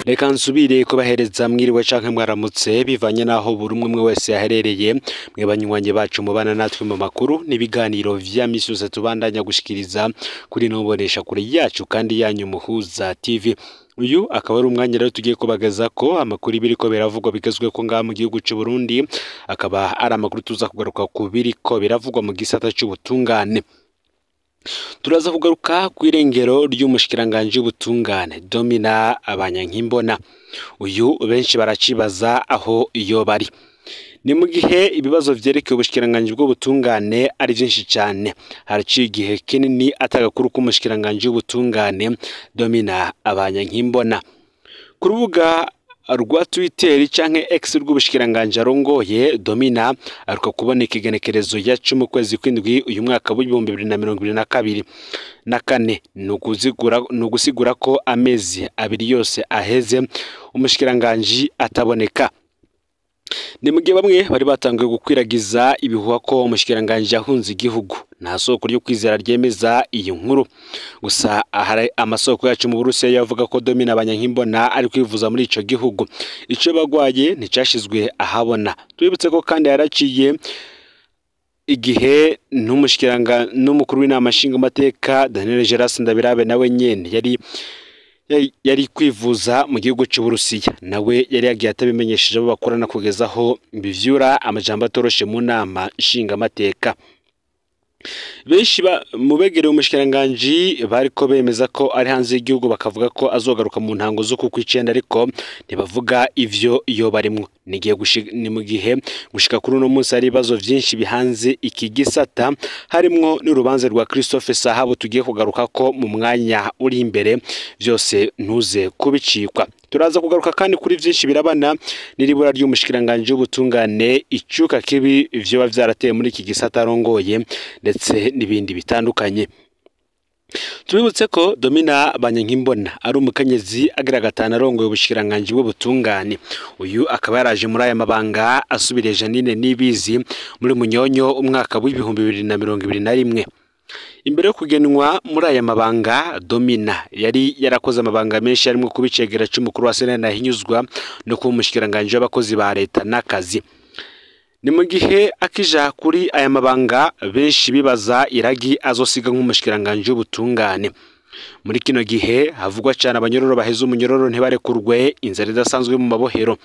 Reka nsubire kubahereza mwiriwe canke mwaramutse bivanye naho buri umwe umwe wese yaherereye. Mwe banywanyi bacu mubana natwe mu makuru n'ibiganiro vya misi yose tubandanya gushikiriza kuri no kure yacu kandi yanyu Muhuza TV. Uyu akaba ari umwanya rero tugiye kubageza ko amakuru ibiriko biravugwa bigezweho ngaha mu gihugu c'u Burundi, akaba ari amakuru tuza kugaruka ku biriko biravugwa mu gisata c'ubutungane. Turaza kugaruka kw'irengero ry'umushikiranganji w'ubutungane Domina Abanyankimbona. Uyu benshi baracibaza aho iyo bari. Ni mu gihe ibibazo vyerekeye ubushikiranganji bw'ubutungane ari vyinshi cane. Haraciye igihe kinini atagakuru k'umushikiranganji w'ubutungane Domina Abanyankimbona. Ku rubuga rwa Twitter canke X rw'ubushikiranganji arongoye, Domina aruka kubona ikigenekerezo ya 10 kwezi kw'indwi uyu mwaka w'2022 na kane. Nugusigura ko amezi abiri yose aheze umushikiranganji ataboneka. Ni mugihe bamwe bari batanguye gukwiragiza ibihuha ko umushikiranganji yahunze igihugu. Nta soko ryo kwizera ryemeza iyi nkuru. Gusa hari amasoko yacu mu Burusiya yavuga ko Domina Abanyankimbona ari kwivuza muri ico gihugu. Ico bagwaye nticashizwe ahabona. Twibutse ko kandi yaraciye igihe n'umushikiranga n'umukuru w'inama nshingamateka Daniel Geras Ndabirabe nawe nyene yari kwivuza mu gihugu c'Uburusiya, nawe yari yagiye atabimenyesheje abo bakorana kugezaho bivyura amajambo atoroshe mu nama nshingamateka. Benshi mu begereye umushikiranganji bariko bemeza ko ari hanze y'igihugu, bakavuga ko azogaruka mu ntango z'uku kw'icenda, ariko ntibavuga ivyo iyo barimwo. Ni mu gihe gushika kuri uno munsi hari ibibazo vyinshi bihanze iki gisata, harimwo n'urubanza rwa Christophe Sahabo tugiye kugaruka ko mu mwanya uri imbere, vyose ntuze kubicikwa. Turaza kugaruka kandi kuri vyinshi birabana n'iribura ry'umushikiranganji w'ubutungane, icuka kibi vyoba vyarateye muri iki gisata arongoye, ndetse n'ibindi bitandukanye. Tubibutse ko Domina Banyankimbona ari umukenyezi agira gatanu arongoye ubushikiranganji bw'ubutungane. Uyu akaba yaraje muri aya mabanga asubiriye Janine Nibizi muri Munyonyo umwaka w'2021. Imbere yo kugenwa muri aya mabanga, Domina yari yarakoze amabanga menshi harimo kuba icegera c'umukuru wa Sena Ntahinyuzwa no kuba umushikiranganji w'abakozi ba leta n'akazi. Ni mu gihe akija kuri aya mabanga benshi bibaza iragi azosiga nk'umushikiranganji w'ubutungane. Muri kino gihe havugwa cyane abanyororo baheze umunyororo ntibarekurwe, inzara idasanzwe mu mabohero.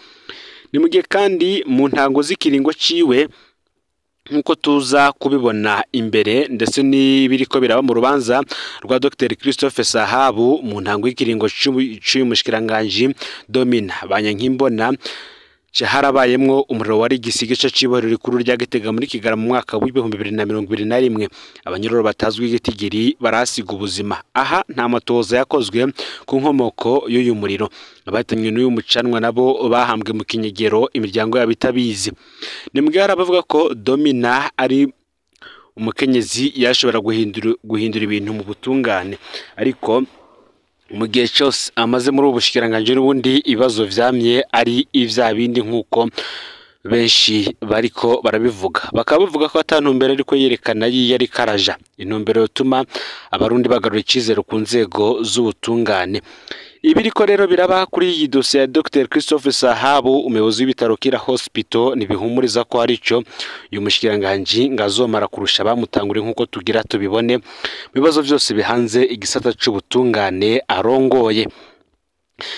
Ni mu gihe kandi mu ntango z'ikiringo ciwe, nkuko tuza kubibona imbere ndetse n'ibiriko biraba mu rubanza rwa Dr Christophe Sahabu, mu ntango y'ikiringo c'uyu mushikiranganji Domina Banyankimbona harabayemwo umuriro wari igisiga c'ibohero rikuru rya Gitega muri Kigarama mu mwaka w'2021. Abanyororo batazwi igitigiri barahasiga ubuzima. Aha nta matoza yakozwe ku nkomoko y'uyu muriro. Abahitanwe n'uyu mucanwa nabo bahambwe mu kinyegero, imiryango yabo itabizi. Ni mu gihe hari abavuga ko Domina ari umukenyezi yashobora guhindura ibintu mu butungane, ariko mu gihe cyose amaze muri ubu bushikiranganji n'ubundi ibibazo vyamye ari ivya bindi nk'uko benshi bariko barabivuga. Bakaba bavuga ko ata ntumbero ariko yerekana yari karaja, intumbero yotuma abarundi bagarura icizere ku nzego z'ubutungane. Ibiriko rero biraba kuri iyi dosiye ya Dr Christophe Sahabu, umuyobozi w'ibitaro Kira Hospital, ntibihumuriza ko hari ico uyu mushikiranganji ngazomara kurusha abamutanguriye nk'uko tugira tubibone mu bibazo vyose bihanze igisata c'ubutungane arongoye.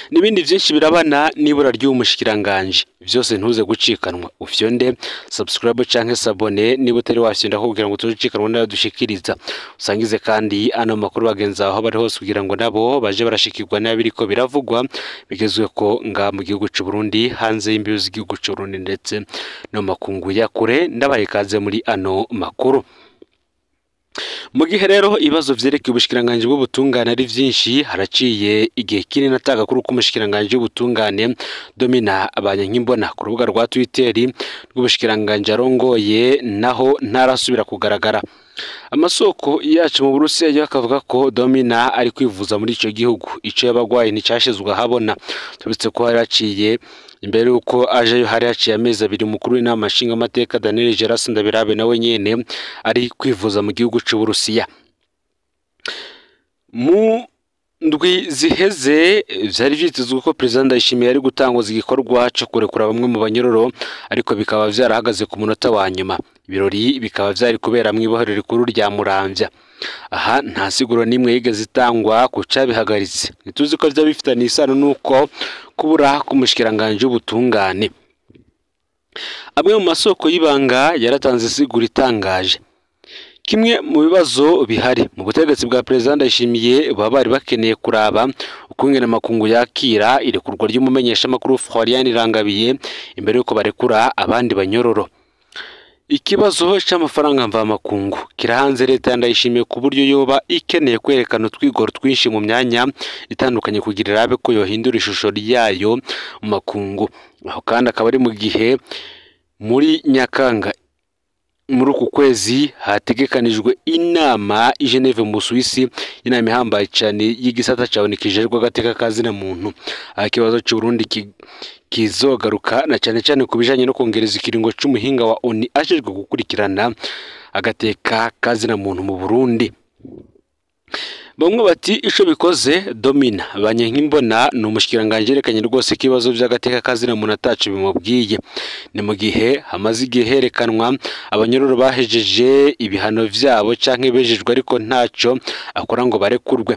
N'ibindi vyinshi birabana n'ibura ry'uyu mushikiranganji, vyose ntuze gucikanwa. Ufyonde subscribe canke s'abonner niba utari wafyonda kugira ngo tuzicikanwe nayo dushikiriza. Usangize kandi ano makuru bagenzi aho bari hose kugira ngo nabo baje barashikirwa n'abiriko biravugwa bigezwe ko nga mu gihugu c'u Burundi, hanze y'imbibi z'igihugu c'u Burundi ndetse no makungu ya kure. Ndabaye ikaze muri ano makuru. Mu gihe rero ibibazo vyerekeye ubushikiranganji bw'ubutungane ari vyinshi, haraciye igihe kinini atagakuru k'umushikiranganji w'ubutungane Domina Abanyankimbona ku rubuga rwa Twitter rw'ubushikiranganji arongoye naho ntarasubira kugaragara. Amasoko yacu mu Burusiya yo akavuga ko Domina ari kwivuza muri ico gihugu, ico yabagwaye nticashizwe ahabona. Tubitse ko haraciye imbere yuko ajeyo hari haciye amezi abiri umukuru w'inama nshingamateka Daniel Geras Ndabirabe nawe nyene ari kwivuza mu gihugu c'Uburusiya. Mu ndwi ziheze vyari vyitezwe ko Perezida Ndayishimiye yari gutanguza igikorwa co kurekura bamwe mu banyororo, ariko bikaba vyarahagaze ku munota wa nyuma. Ibirori bikaba vyari kubera mw'ibohero rikuru rya Muramvya. Aha nta siguro n'imwe yigeze itangwa ku cabihagaritse. Ntituzi ko vyaba bifitanye isano n'uko kubura k'umushikiranganji w'ubutungane. Amwe mu masoko y'ibanga yaratanze isiguro itangaje. Kimwe mu bibazo bihari mu butegetsi bwa Perezida Ndayishimiye, baba bari bakeneye kuraba ukungene amakungu yakira irekurwa ry'umumenyeshamakuru Florian Irangabiye imbere yuko barekura abandi banyororo. Ikibazo c'amafaranga mvamakungu kirahanze leta ya Ndayishimiye ku buryo yoba ikeneye kwerekana utwigoro twinshi mu myanya itandukanye kugira irabe ko yohindura ishusho ryayo mu makungu. Aho kandi akaba ari mu gihe muri Nyakanga muri uku kwezi hategekanijwe inama i Geneve mu Busuwisi, inama ihambaye cyane y'igisata ca ONU kijejwe agateka ka zina muntu. Aha ikibazo c'u Burundi kizogaruka na cyane cyane ku bijanye no kongereza ikiringo c'umuhinga wa ONU ajejwe gukurikirana agateka ka zina muntu mu Burundi. Bamwe bati ico bikoze Domina Banyankimbona ni umushikiranganji yerekanye rwose ko ibibazo vy'agateka ka zina muntu ataco bimubwiye. Ni mu gihe hamaze igihe herekanwa abanyororo bahejeje ibihano vyabo canke bejejwe ariko ntaco akora ngo barekurwe.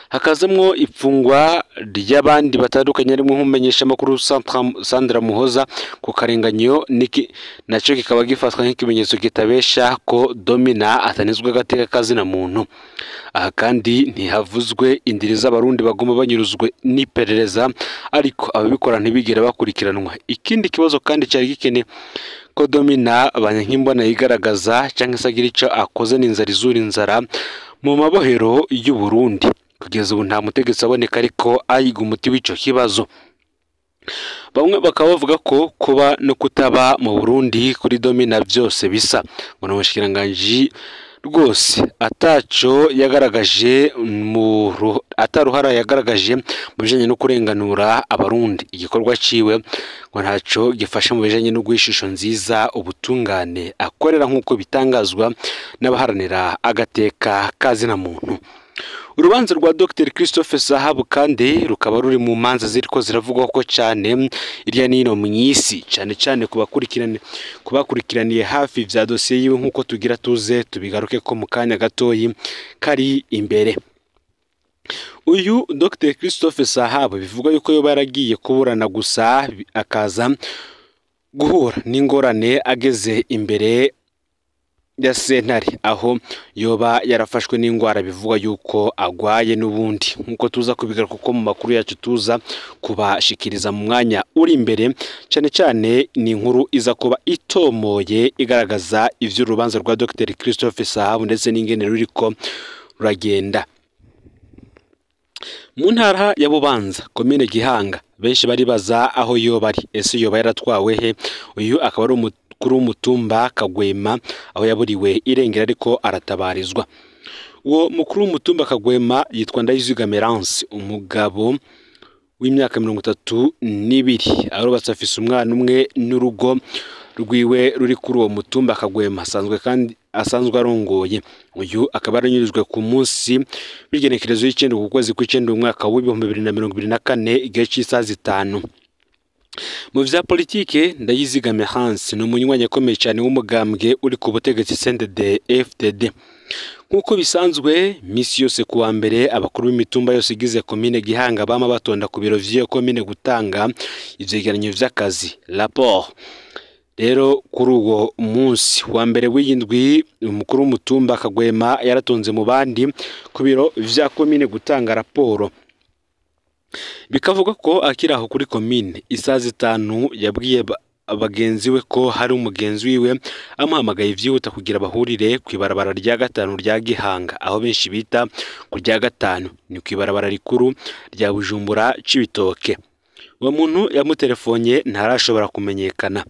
Hakazamwo ifungwa ry'abandi batandukanye harimo nk'umumenyeshamakuru Sandra Muhoza ku karenganyo, naco kikaba gifatwa nk'ikimenyetso kitabesha ko Domina atanizwe agateka ka zina muntu. Aha kandi ntihavuzwe indiri z'abarundi bagomba banyuruzwe n'iperereza, ariko ababikora ntibigere bakurikiranwa. Ikindi kibazo kandi cyari gikeneye ko Domina Banyankimbona yigaragaza canke se agira ico akoze n'inzara izura inzara mu mabohero y'u Burundi. Kugeza ubu nta mutegetsi aboneka ariko ayiga umuti w'ico kibazo. Bamwe bakaba bavuga ko kuba no kutaba mu Burundi kuri Domina vyose bisa. Ngo ni umushikiranganji rwose ataco yagaragaje mu ataruhara yagaragaje mu bijanye no kurenganura abarundi. Igikorwa ciwe ngo ntaco gifasha mu bijanye no guha ishusho nziza ubutungane akorera nk'uko bitangazwa n'abaharanira agateka ka zina muntu. Urubanza rwa Dr Christophe Sahabu kandi rukaba ruri mu manza ziriko ziravugwa ko cyane irya nino mw'isi, cyane cyane kubakurikiraniye hafi vya dosiye yiwe nk'uko tugira tuze tubigaruke ko mu kanya gatoyi kari imbere. Uyu Dr Christophe Sahabu bivugwa yuko yoba yaragiye kuburana gusa akaza guhura n'ingorane ageze imbere ya sentare, aho yoba yarafashwe n'ingwara bivugwa yuko agwaye n'ubundi, nkuko tuza kubigaruka ko mu makuru yacu tuza kubashikiriza mu mwanya uri imbere. Cyane cyane ni inkuru iza kuba itomoye igaragaza ivy'urubanza rwa Dr Christophe Sahabu ndetse n'ingene ruriko ruragenda. Mu ntara ya Bubanza komine Gihanga benshi baribaza aho yoba ari, ese yoba yaratwawe he? Uyu akaba ari umukuru w'umutumba Kagwema aho yaburiwe irengera ariko aratabarizwa. Uwo mukuru w'umutumba Kagwema yitwa Ndayiziga Merance, umugabo w'imyaka 32, arubatse afise umwana umwe n'urugo rwiwe ruri kuri uwo mutumba Kagwema, asanzwe kandi asanzwe arongoye. Uyu akaba yaranyurijwe ku munsi w'igenekerezo y'icenda ku kwezi kw'icenda umwaka w'ibihumbi bibiri na mirongo ibiri na kane igihe c'isaha 5. Mu vya politike Ndayiziga Merance ni umunywanyi akomeye cyane w'umugambwe uri ku butegetsi CNDD FDD. Nk'uko bisanzwe misi yose kuwa mbere abakuru b'imitumba yose igize komine Gihanga bama batonda ku biro vy'iyo komine gutanga ivyegeranyo vy'akazi rapport. Rero kuri uwo munsi wa mbere w'iyindwi umukuru w'umutumba Kagwema yaratonze mu bandi ku biro vya komine gutanga raporo. Bikavuga ko akiri aho kuri komine isaha 5 yabwiye bagenzi we ko hari umugenzi wiwe amuhamagaye vyihuta kugira bahurire kw'ibarabara rya 5 rya Gihanga, aho benshi bita ku rya 5, ni kw'ibarabara rikuru rya Bujumbura Cibitoke. Uwo muntu yamutelefone ntarashobora kumenyekana.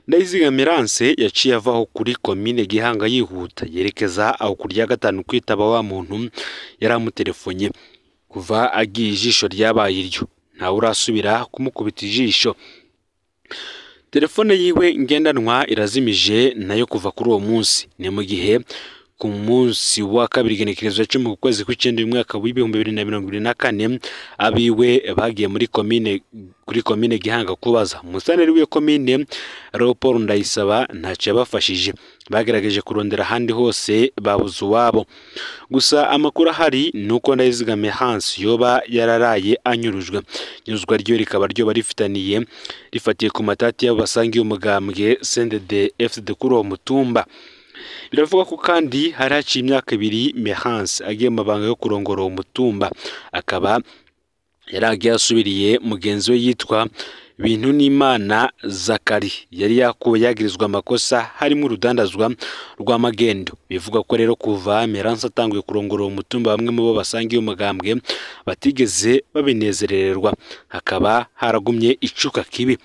Ndayiziga Merance yaciye avaho kuri komine Gihanga yihuta yerekeza aho ku rya 5 kwitaba wa muntu yaramutelefone. Kuva agiye ijisho ryabaye iryo, ntawe urasubira kumukubita ijisho. Telefone yiwe ngendanwa irazimije nayo kuva kuri uwo munsi. Ni mu gihe Ku munsi wa kabiri igenekerezo ya 10 ku kwezi kw'icenda uyu mwaka w'2024, abiwe bagiye muri komine, kuri komine Gihanga kubaza umusaneri w'iyo komine Leopold Ndayisaba, ntacyo yabafashije. Bagerageje kurondera ahandi hose babuze uwabo. Gusa amakuru ahari ni uko Ndayizigamiye Hans yoba yararaye anyurujwe. Inyuruzwa ryo rikaba ryoba rifitaniye rifatiye ku matati y'abo basangiye umugambwe CNDD FDD kuri uwo mutumba. Biravuga ko kandi hari haciye imyaka 2 Merance agiye mu mabanga yo kurongora uwo mutumba, akaba yaragiye asubiriye mugenzi we yitwa Bintu n'Imana Zakari yari yakuwe yagirizwa amakosa harimo urudandazwa rw'amagendo. Bivuga ko rero kuva Merance atanguye kurongora uwo mutumba, bamwe mu bo basangiye umugambwe batigeze babinezerererwa, hakaba haragumye icuka kibi.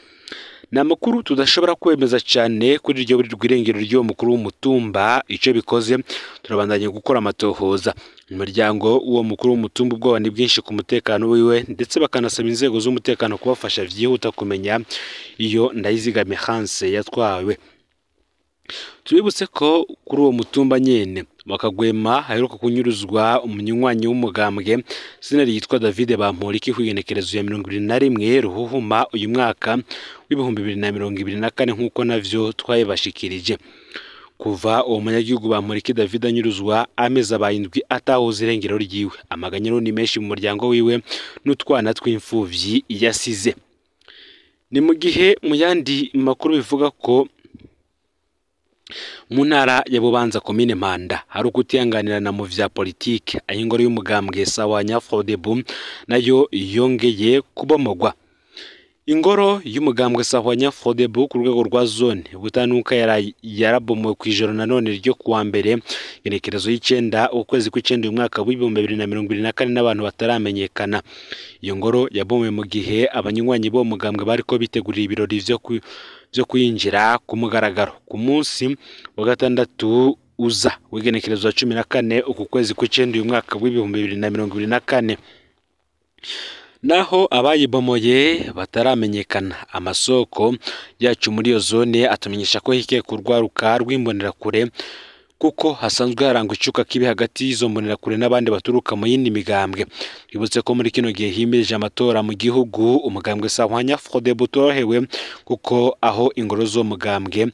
Ni amakuru tudashobora kwemeza cyane kuri iryo rw'irengero ry'uwo mukuru w'umutumba. Icyo bikoze turabandanya gukora amatohoza. Umuryango w'uwo mukuru w'umutumba ubwoba ni bwinshi ku mutekano wiwe, ndetse bakanasaba inzego z'umutekano kubafasha byihuta kumenya iyo Ndayizigamiye Hans yatwawe. Tubibutse ko kuri uwo mutumba nyene bakagwema haheruka kunyuruzwa umunywanyi w'umugambwe sinari yitwa David Bamporiki ku igenekerezo ya 21 Ruhuhuma uyu mwaka w'2024, nk'uko navyo twayibashikirije. Kuva uwo munyagihugu Bamporiki David anyuruzwa, amezi abaye 7 atahuza irengero ryiwe. Amaganyiro ni menshi mu muryango wiwe n'utwana tw'imfuvyi yasize. Ni mu gihe mu yandi makuru bivuga ko mu ntara ya Bubanza komine Mpanda hari ukutihanganirana mu vya politike, aho ingoro y'umugambwe Sawanya Frodebu nayo yongeye kubomogwa. Ingoro y'umugambwe Sawanya Frodebu ku rwego rwa zone Butanuka yarabomowe kw'ijoro nanone ryo kuwa mbere igenekerezo y'icenda ukwezi kw'icenda uyu mwaka w'2024 n'abantu bataramenyekana. Iyo ngoro yabomowe mu gihe abanywanyi b'uwo mugambwe bariko bitegurira ibirori vyo kwinjira ku mugaragaro ku munsi wa gatandatu uza w'igenekerezo ya 14 uku kwezi kw'icenda uyu mwaka w'2024. Naho abayibomoye bataramenyekana, amasoko yacu muri iyo zone atumenyesha ko hike kurwaruka rw'imbonerakure, kuko hasanzwe harangwa icuka kibi hagati y'izo mbonerakure n'abandi baturuka mu yindi migambwe. Twibutse ko muri kino gihe himirije amatora mu gihugu, umugambwe Sahwanya Frodebu utorohewe, kuko aho ingoro z'uwo mugambwe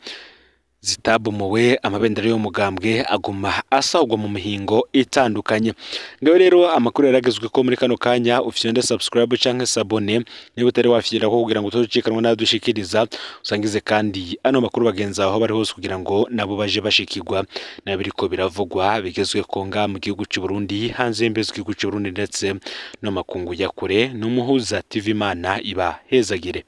zitabomowe amabendera y'umugambwe aguma asagwa mu mihingo itandukanye. Ngaho rero amakuru yaragezwe ko muri kano kanya ufyonde subscribe canke s'abonner niba utari wafyira ko kugira ngo utozucikanwa n'adushikiriza, usangize kandi ano makuru bagenzi aho bari hose kugira ngo nabo baje bashikirwa nabiriko biravugwa bigezwe ko nga mu gihugu cy'u Burundi, hanze y'imbibe z'igihugu cy'u Burundi ndetse no makungu ya kure. N'umuhuza TV, Imana iba hezagire.